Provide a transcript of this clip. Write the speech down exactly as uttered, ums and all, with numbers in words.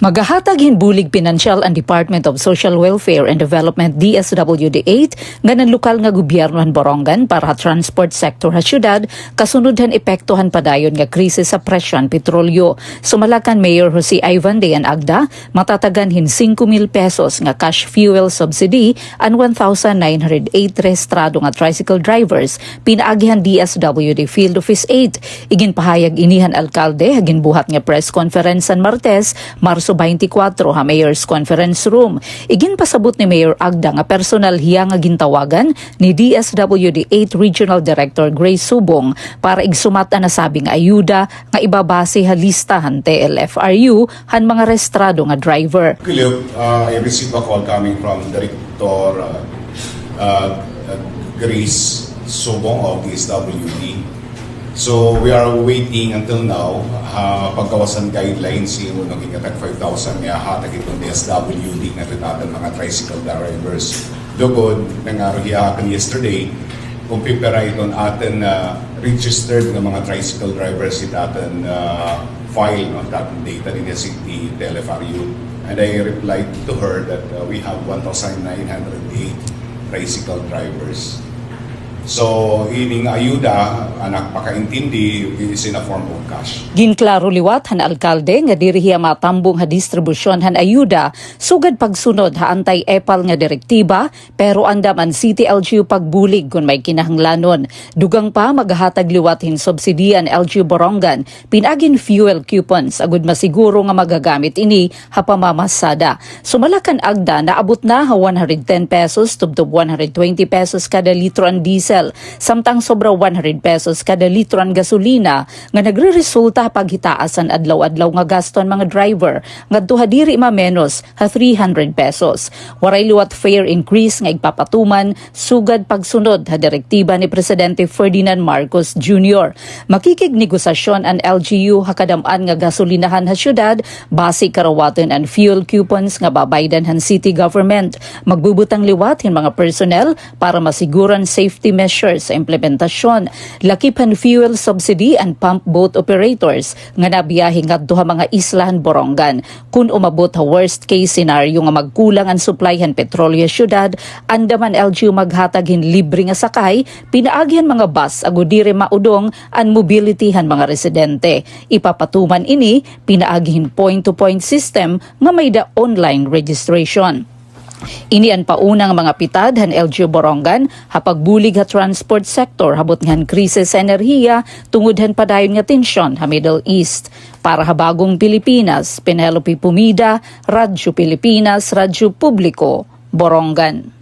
Magahatag hin bulig pinansyal an Department of Social Welfare and Development, D S W D eight, ngan an lokal nga gobyerno han Borongan para ha transport sector ha syudad, kasunod han epekto han padayon nga krisis sa presyo han petrolyo. Sumala kan Mayor Jose Ivan Dayan Agda, matatagan hin singko mil pesos nga cash fuel subsidy an one thousand nine hundred eight rehistrado nga tricycle drivers pinaagi han D S W D Field Office eight. Iginpahayag ini han alkalde ha ginbuhat nga press conference han Martes, Marso twenty-four, ha Mayor's Conference Room. Iginpasabot ni Mayor Agda nga personal hiya nga gintawagan ni D S W D eight Regional Director Grace Subong para igsumat an nasabi nga ayuda nga ibabase ha lista han T L F R U han mga rehistrado nga driver. Kalihok, uh, I received a call coming from Director, uh, uh, Grace Subong of D S W D. So, we are waiting until now, uh, paggawas han guidelines, yung ano, gingatag five thousand nga hatag iton D S W D nga iton aton mga tricycle drivers. Lugod, nangaro hiya ha akon yesterday, kung pipira iton aton, uh, registered nga mga tricycle drivers iton aton, uh, file, no, iton aton data dinhi ha city T L F R U. And I replied to her that, uh, we have one thousand nine hundred eight tricycle drivers. So, ini nga ayuda, an ak pakaintindi, is in a form of cash. Ginklaro liwat han alkalde nga diri hiya matambong ha distribusyon han ayuda sugad pagsunod ha anti-epal nga direktiba, pero andam an City L G U pagbulig kon may kinahanglanon. Dugang pa, maghahatag liwat hin subsidy an L G U Borongan pinaagi hin fuel coupons agod masiguro nga magagamit ini ha pamamasada. Sumala kan Agda, naabot na ha one hundred ten pesos tubtob one hundred twenty pesos kada litro an diesel, samtang sobra one hundred pesos kada litro an gasolina, nga nagreresulta ha paghitaas han adlaw-adlaw nga gasto han mga driver ngadto ha diri mamenos ha three hundred pesos. Waray liwat fare increase nga igpapatuman sugad pagsunod ha direktiba ni Presidente Ferdinand Marcos Junior. Makikignegosasyon an L G U ha kadam-an nga gasolinahan ha syudad, basi karawaton an fuel coupons nga babaydan han city government. Magbubutang liwat hin mga personnel para masiguro an safety measures sa implementasyon. Lakip han fuel subsidy an pump boat operators nga nabiyahe ngadto ha mga isla han Borongan. Kon umabot ha worst case scenario nga magkulang an supply han petrolyo ha syudad, andam an L G U maghatag hin libre nga sakay pinaagi han mga bus agod diri maudong an mobility han mga residente. Ipapatuman ini pinaagi hin point-to-point system nga may-ada online registration. Ini an pauna nga mga pitad han L G U Borongan ha pagbulig ha transport sector ha butnga han krisis sa enerhiya tungod han padayon nga tensyon ha Middle East. Para ha Bagong Pilipinas, Penelope Pumida, Radyo Pilipinas, Radyo Publiko, Borongan.